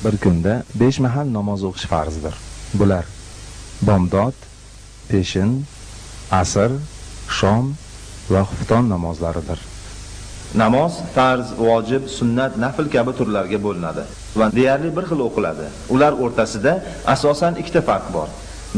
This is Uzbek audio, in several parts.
Bir kunda 5 mahal namoz o'qish farzdir. Bular: bomdod, peshin, asr, shom va xufton namozlaridir. Namoz farz, vojib, sunnat, nafl kabi turlarga bo'linadi va deyarli bir xil o'qiladi. Ular o'rtasida asosan ikkita farq bor.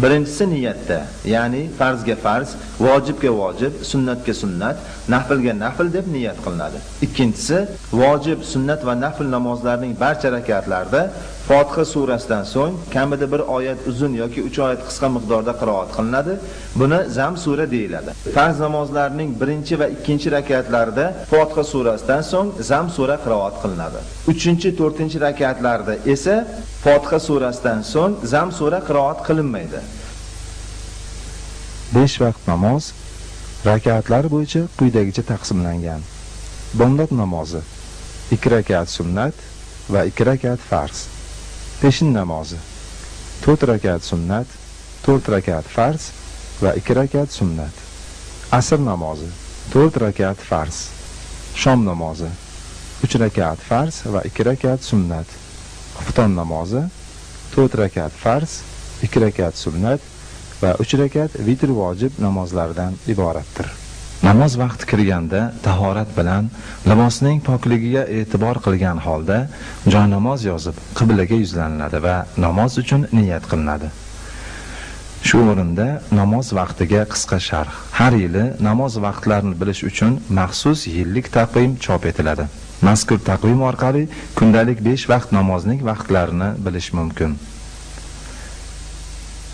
Birinchisi niyatda, ya'ni farzga farz, vojibga vojib, sunnatga sunnat, naflga nafl deb niyat qilinadi. Ikkinchisi, vojib, sunnat va nafl namozlarining barcha rakatlarida Fotiha surasidan so'ng kamida bir oyat uzun yoki 3 oyat qisqa miqdorda qiroat qilinadi. Buni zam sura deyiladi. Farz namozlarining birinchi va ikkinchi rakatlarida Fotiha surasidan so'ng zam sura qiroat qilinadi. 3-chi, 4-chi rakatlarda esa Fotiha surasidan so'ng zam sura qiroat qilinmaydi. 5 vaqt namoz rakatlar bo'yicha quyidagicha taqsimlangan. Bomdod namozi 2 rakat sunnat va 2 rakat farz. Peshin namozi 4 rakat sunnat, 4 rakat farz va 2 rakat sunnat. Asr namozi 4 rakat farz. Shom namozi 3 rakat farz va 2 rakat sunnat. Xufton namozi 4 rakat farz, 2 rakat sunnat va 3 rakat vitr vojib namozlaridan iboratdir. Namoz vaqti kirganda tahorat bilan libosning pokligiga e'tibor qilgan holda joynamoz yozib qiblaga yuzlaniladi va namoz uchun niyat qilinadi. Shu o'rinda namoz vaqtiga qisqa sharh. Har yili namoz vaqtlarini bilish uchun maxsus yillik taqvim chop etiladi. Mazkur taqvim orqali kundalik 5 vaqt namozning vaqtlarini bilish mumkin.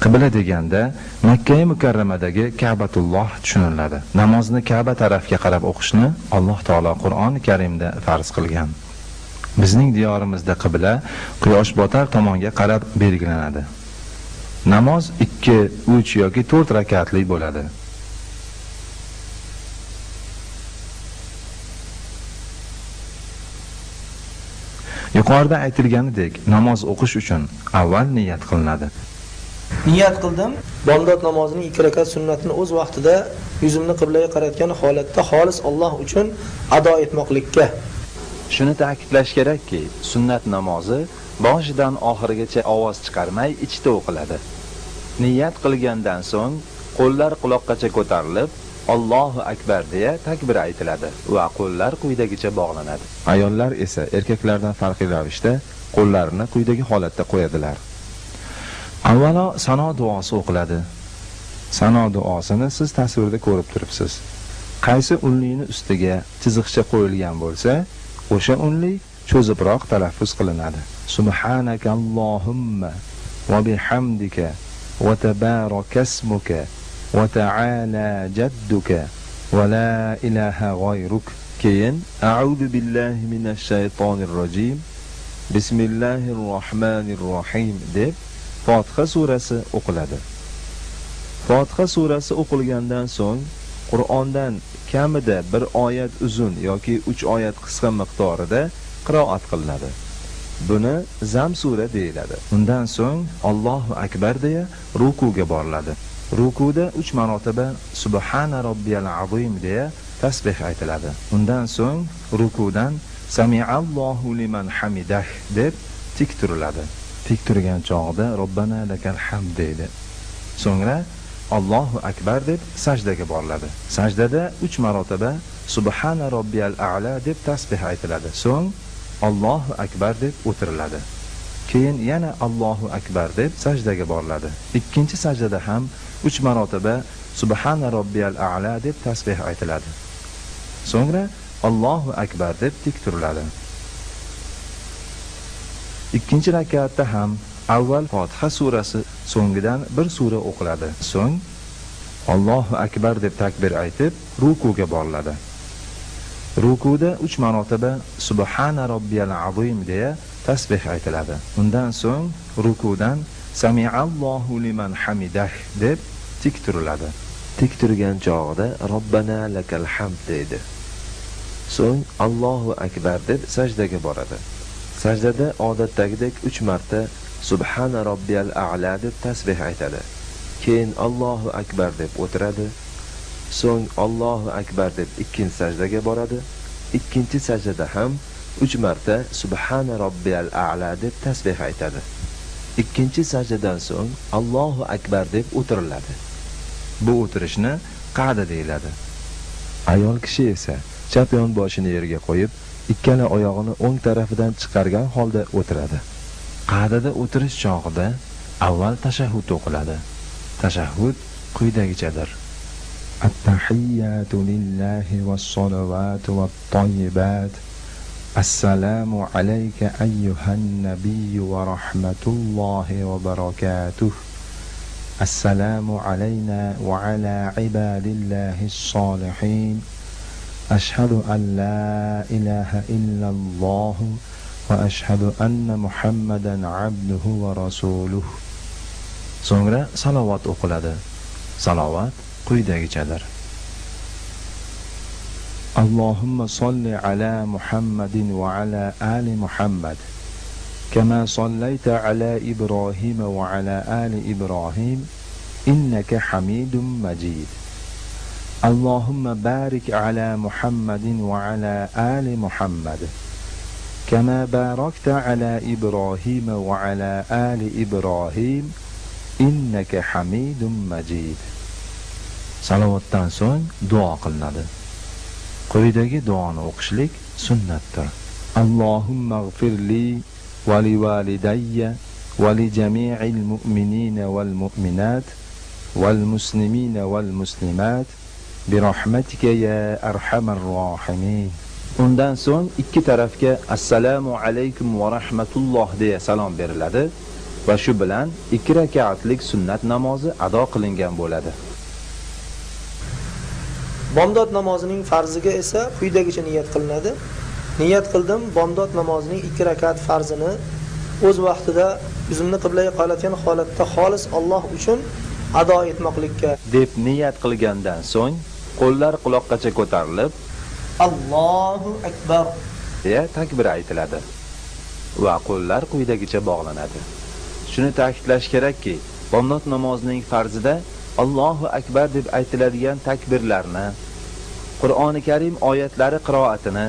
Qibla deganda Makka mukarramadagi Ka'batulloh tushuniladi. Namozni Ka'ba tarafga qarab o'qishni Alloh taolo Qur'oni Karimda farz qilgan. Bizning diyorimizda qibla quyosh botar tomonga qarab belgilanadi. Namoz 2, 3 yoki 4 rakatli bo'ladi. Yuqorida aytilganidek, namoz o'qish uchun avval niyat qilinadi. Niyat qildim, bomdod namozining 2 rakat sunnatini o'z vaqtida yuzimni qiblaga qaratgan holatda xolis Alloh uchun ado etmoqlikka. Shuni ta'kidlash kerakki, sunnat namozi boshidan oxirigacha ovoz chiqarmay ichda o'qiladi. Niyat qilgandan so'ng qo'llar quloqqacha ko'tarilib, Allohu akbar deya takbir aytiladi va qo'llar quyidagicha bog'lanadi. Ayollar esa erkaklardan farqli ravishda qo'llarini quyidagi holatda qo'yadilar. Avvalo sano duosi o'qiladi. Sano duosini siz tasvirda ko'rib turibsiz. Qaysi unlini ustiga chiziqcha qo'yilgan bo'lsa, o'sha unli cho'zibroq talaffuz qilinadi. Subhanaka Allohumma va bihamdika va tabarakasmuka va ta'ala jadduka va la ilaha g'ayruk. Keyin a'udhu billahi minash shaytonir rojim. Bismillahir rohmanir rohim deb Fotiha surasi o'qiladi. Fotiha surasi o'qilgandan so'ng Qur'ondan kamida bir oyat uzun yoki 3 oyat qisqa miqdorida qiroat qilinadi. Buni zam sura deyiladi. Undan so'ng Allohu akbar deya rukuga boriladi. Rukuda 3 marotaba Subhana robbiyal azim deya tasbih aytiladi. Undan so'ng rukudan Sami'allohu liman hamidah deb tik turiladi. Tik turgan chog'ida Robbana lakal hamd deydi. So'ngra Allohu akbar deb sajdaga boriladi. Sajdada 3 marotaba Subhana robbiyal a'la deb tasbih aytiladi. So'ng Allohu akbar deb o'tiriladi. Keyin yana Allohu akbar deb sajdaga boriladi. Ikkinchi sajdada ham 3 marotaba Subhana robbiyal a'la deb tasbih aytiladi. So'ngra Allohu akbar deb tik turiladi. Ikkinchi rakatda ham avval Fotiha surasi, so'ngidan bir sura o'qiladi. So'ng Allohu akbar deb takbir aytib rukuga boriladi. Rukuda 3 marotaba Subhana robbiyal azim deya tasbih aytiladi. Undan so'ng rukudan Sami'allohu liman hamidah deb tik turiladi. Tik turgan chog'ida Robbana lakal hamd deydi. So'ng Allohu akbar deb sajdaga boradi. Sajdada odatdagidek 3 marta Subhana robbiyal a'la deb tasbih aytadi. Keyin Allohu akbar deb o'tiradi. So'ng Allohu akbar deb ikkinchi sajdaga boradi. Ikkinchi sajdada ham 3 marta Subhana robbiyal a'la deb tasbih aytadi. Ikkinchi sajdadan so'ng Allohu akbar deb o'tiriladi. Bu o'tirishni qa'da deyiladi. Ayol kishi esa chap yon boshini yerga qo'yib, ikkala oyog'ini o'ng tarafidan chiqargan holda o'tiradi. Qa'dada o'tirish chog'ida avval tashahhud o'qiladi. Tashahhud quyidagichadir. At-tahiyyatu lillahi was-salawatu wat-tayyibat. Assalomu alayka ayyuhan nabiyyu va rahmatullohi va barakatuh. Assalomu alayna va ala ibadillahis solihin. Ashhadu an la ilaha illalloh va ashhadu anna Muhammadan abduhu va rasuluh. So'ngra salovat o'qiladi. Salovat quyidagichadir. Allohumma solli ala Muhammadin va ala ali Muhammad kama sollayta ala Ibrohim va ala ali Ibrohim innaka Hamidum Majid. Allohumma barik ala Muhammadin va ala ali Muhammad kama barakta ala Ibrohim va ala ali Ibrohim innaka Hamidum Majid. Salovatdan so'ng duo qilinadi. Quyidagi duoni o'qishlik sunnatdir. Allohumma ighfirli va li validayya va li jami'il mu'minina wal mu'minat wal muslimina wal muslimat bi rahmatika ya arhamar rohimin. Undan so'ng ikki tarafga assalomu alaykum va rahmatulloh deya salom beriladi va shu bilan 2 rakatlik sunnat namozi ado qilingan bo'ladi. Bomdod namozining farziga esa quyidagicha niyat qilinadi. Niyat qildim bomdod namozining 2 rakat farzini o'z vaqtida yuzimni qiblaga qaratgan holatda xolis Alloh uchun ado etmoqlikka deb niyat qilgandan so'ng qo'llar quloqqacha ko'tarilib Allohu akbar deya takbir aytiladi va qo'llar quyidagicha bog'lanadi. Shuni ta'kidlash kerakki, bomdod namozining farzida Allohu akbar deb aytiladigan takbirlarni, Qur'oni Karim oyatlari qiroatini,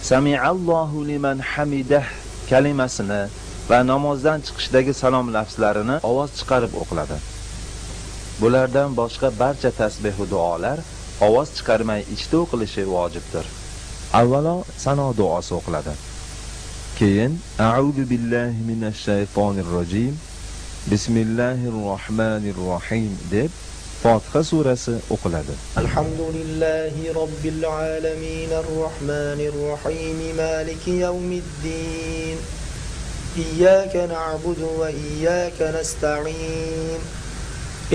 Sami'allohu liman hamidah kalimasini va namozdan chiqishdagi salom lafzlarini ovoz chiqarib o'qiladi. Bulardan boshqa barcha tasbih va duolar ovoz chiqarmay ichda o'qilishi vojibdir. Avvalo sano duosi o'qiladi. Keyin A'udhu billahi minash shaytonir rojim, Bismillahir rohmanir rohim deb Fotiha surasi o'qiladi. Alhamdulillahi robbil alamin arrohmanir rohim maliki yawmiddin. Iyyaka na'budu va iyyaka nasta'in.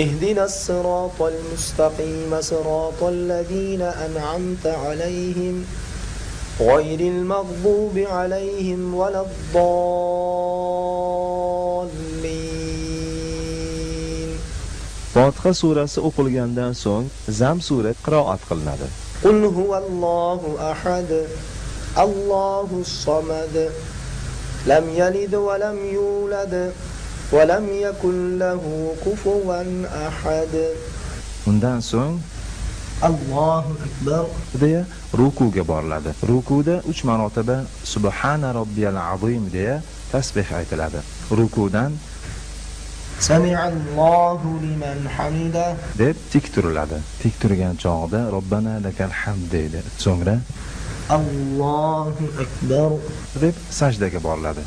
Ihdinas siratal mustaqim siratal ladzina an'amta alayhim ghayril maghdubi alayhim waladdallin. Fotiha surasi o'qilgandan so'ng Zam sura qiroat qilinadi. Qul huvallohu ahad, Allohus samad, lam yalid va lam yulad va lam yakul lahu kufuwan ahad. Undan so'ng Allohu akbar deya rukuga boriladi. Rukuda 3 marotaba Subhana robbiyal azim deya tasbih aytiladi. Rukudan Sami'allohu liman hamida deb tik turiladi. Tik turgan chog'ida Robbana lakal hamd deydi. So'ngra Allohu akbar deb sajdaga boriladi.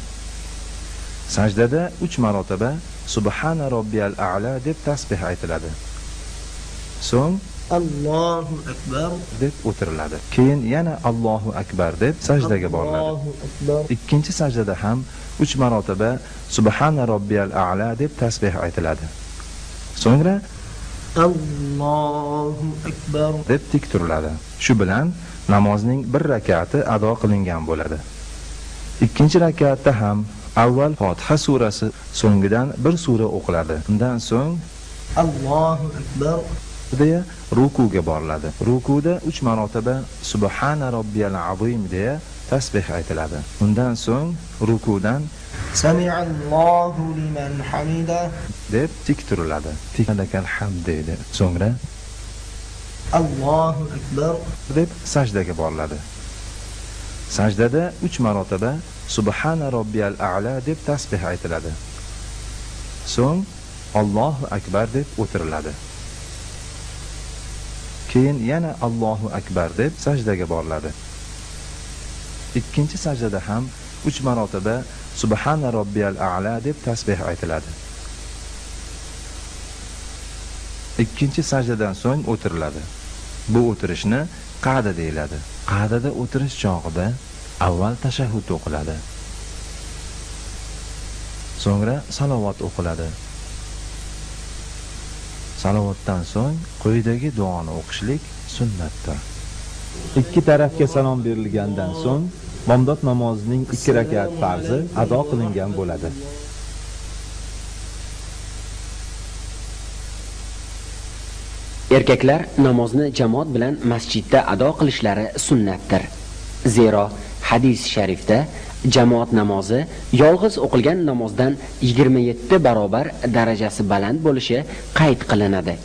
Sajdada 3 marotaba Subhana robbiyal a'la deb tasbih aytiladi. So'ng Allohu akbar deb o'tiriladi. Keyin yana Allohu akbar deb sajdaga boriladi. Ikkinchi sajdada ham 3 marotaba Subhana robbiyal a'la deb tasbih aytiladi. So'ngra Allohu akbar deb tik turiladi. Shu bilan namozning bir rakati ado qilingan bo'ladi. Ikkinchi rakatda ham avval Fotiha surasi, so'ngidan bir sura o'qiladi. Undan so'ng Allohu akbar deya rukuga boriladi. Rukuda 3 marotaba Subhana robbiyal azim deya tasbih aytiladi. Undan so'ng rukudan Sami'allohu liman hamida deb tik turiladi. Tik lakal hamd deydi. So'ngra Allohu akbar deb sajdaga boriladi. Sajdada 3 marotaba Subhana robbiyal a'la deb tasbih aytiladi. So'ng Allohu akbar deb o'tiriladi. Keyin yana Allohu akbar deb sajdaga boriladi. Ikkinchi sajdada ham 3 marotaba Subhana robbiyal a'la deb tasbih aytiladi. Ikkinchi sajdadan so'ng o'tiriladi. Bu o'tirishni qa'da deyiladi. Qa'dada o'tirish chog'ida avval tashahhud o'qiladi. So'ngra salovat o'qiladi. Salovatdan so'ng quyidagi duoni o'qishlik sunnatdir. Ikki tarafga salom berilgandan so'ng bomdod namozining 2 rakat farzi ado qilingan bo'ladi. Erkaklar namozni jamoat bilan masjidda ado qilishlari sunnatdir. Zero hadis sharifda jamoat namozi yolg'iz o'qilgan namozdan 27 barobar darajasi baland bo'lishi qayd qilinadi.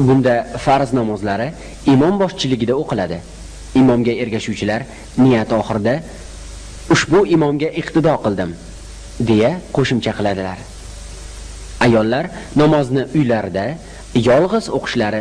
Bunda farz namozlari imom boshchiligida o'qiladi. Imomga ergashuvchilar niyat oxirida ushbu imomga iqtido qildim deya qo'shimcha qiladilar. Ayollar namozni uylarida yolg'iz o'qishlari